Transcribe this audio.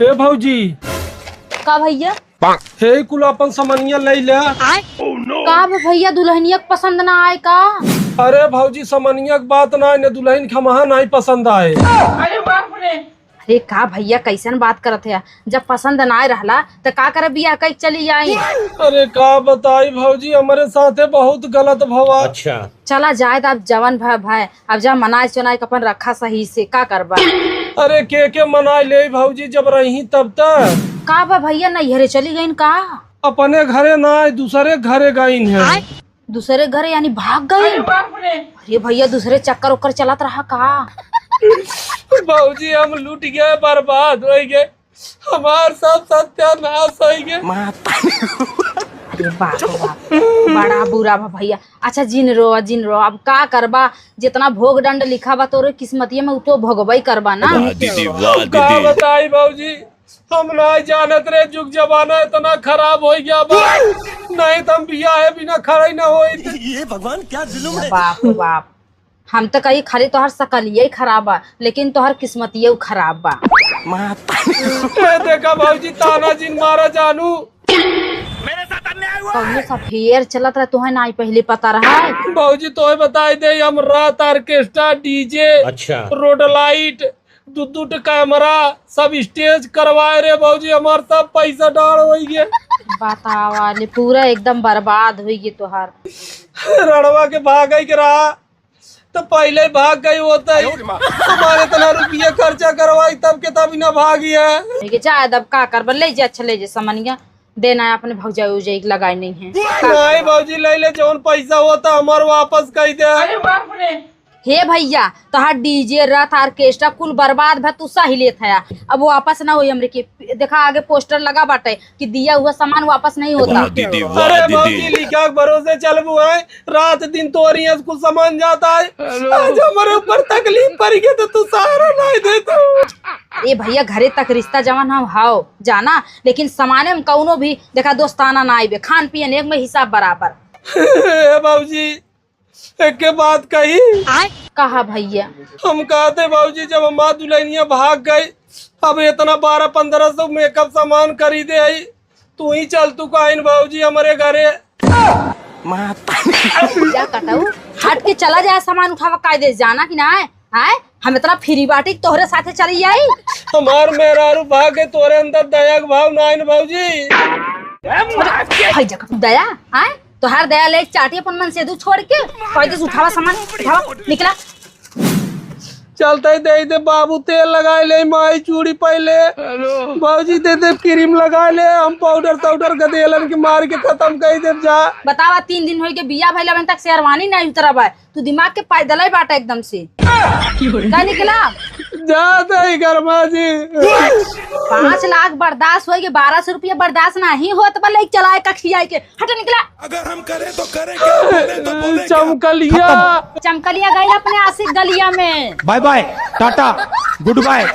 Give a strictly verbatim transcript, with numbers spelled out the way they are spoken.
ए भौजी। का भैया? हे कुल अपन समनिया ले ले। का बे भैया, दुल्हनिया के पसंद ना आए का? अरे भौजी, समनिया के बात ना आए, ने दुल्हन के हमहा नहीं पसंद आए। अरे बाप रे। अरे का भैया, कैसन बात करत है? जब पसंद ना आए रहला, त का करे, बियाह कई चली आई? अरे का बताई भौजी, हमरे साथे बहुत गलत भवा। अच्छा। चला जाए, त अब जवन भय भय, अब जा मनाए चुनाए के अपन रखा सही से, का करबा? अरे के के मनाए ले भौजी, जब रही तब त। का बा भैया, नैहरे चली गईन का? अपने घरे ना, दूसरे घरे गईन है। दूसरे घरे यानी भाग गईन? अरे भैया, दूसरे चक्कर ओकर चलत रहा का? भौजी, हम लूट गए, बर्बाद हो गए, हमार सब सत्यानाश हो गए। अरे बाप रे बाप, बड़ा बुरा बा भैया। अच्छा जिन रो, जिन रो, अब का करबा, जितना भोग दंड लिखा बा तोरे किस्मतिये में, उ तो भोगबई करबा ना। वाह दीदी, वाह का दीदी। बताई भौजी, हम नहीं जानत रहे, जुग जमाना इतना खराब हो गया बा, नहीं तो हम बियाह है बिना खड़ा ही ना होई। ये भगवान, क्या जुल्म है। बाप रे बाप, हम तो कही खाली तोहर सकलिये ही खराब बा, लेकिन तोहर किस्मतिये उ खराब बा। ए, देखा भौजी, ताना जिन मारा जानू। कौनो सा फेयर चलत रहा, तोहे नाई पहले पता रहा? भौजी, तोहे बताई दे, हम रात ऑर्केस्ट्रा, डीजे, अच्छा। रोड लाइट, दू दू ठो कैमरा, सब स्टेज करवाए रे भौजी, हमार सब पैसा डाल होई गे। बतावा ले, पूरा एकदम बर्बाद होई गे तोहार। रड़वा के भागई के रहा, तो पहले ही भाग गई होता ही। हमारे इतना रुपया खर्चा करवाई, तब के तब ही ना भागी है। ठीक है, जा, अब का करबा, ले जा, अच्छा ले जा समनिया, देना है अपने भौजाई उजाई के लगाई नहीं है। नहीं भौजी, ले ले, जौन पैसा होता हमार वापस कई दे। अरे बाप रे। हे भैया, तोहार डीजे, रथ, ऑर्केस्ट्रा कुल बर्बाद भा, तू सही लेत है। अब वापस ना होई हमरे के। देखा, आगे पोस्टर लगा बाटे कि दिया हुआ सामान वापस नहीं होता। वाह दीदी, वाह अरे दीदी। भौजी, लिखा के भरोसे चलबू है, रात दिन तोरी है कुल सामान जाता है। आज हमारे ऊपर तकलीफ पड़ गई तो तू सहारा नहीं देता। ए भैया, घरे तक रिश्ता जवन हम हाओ जाना, लेकिन सामाने में कौनो भी देखा दोस्ताना ना आइबे, खान पियन एक में हिसाब बराबर। ए भौजी, एक के बात कही। कहा भैया। हम कहते भौजी, जब हमार दुल्हनिया भाग गई, अब इतना बारह पन्द्रह सौ मेकअप सामान खरीदे आई, तू ही चल, तू काइन भौजी हमरे घरे। जा कटाऊ, हट के चला जाए, सामान उठावा कायदे, जाना कि ना है? आय, हम इतना फ्री बाटी तोहरे साथे चली आई। हमार मेहरारू भाग के तोरे अंदर दया के भाव ना आइन भौजी। हाय जा कटाऊ, दया, आय, तोहार दया ले चाटी अपन मन से दू छोड़ के, कायदे से उठावा सामान, उठावा, निकला। चलते ही दे दे बाबू, तेल लगाए ले, माई चूड़ी पहले। भौजी दे दे क्रीम लगाए ले, हम पाउडर साउडर गदेलन के मार के खत्म कर दे जा। बतावा, तीन दिन होई के बिया भइल, अबे तक शेरवानी नहीं उतरा बा। तू दिमाग के पैदल ही बाटा एकदम से। का निकला? जा दे गरमा जी। पाँच लाख बर्दाश्त होई के, बारह सौ रुपया बर्दाश्त नहीं होत बा, ले चलाए कखियाई के। हट निकला। अगर हम करें तो करें क्या, बोले तो बोले क्या? चमकलिया। चमकलिया गई अपने आशिक गलिया में। Bye bye, tata, good bye.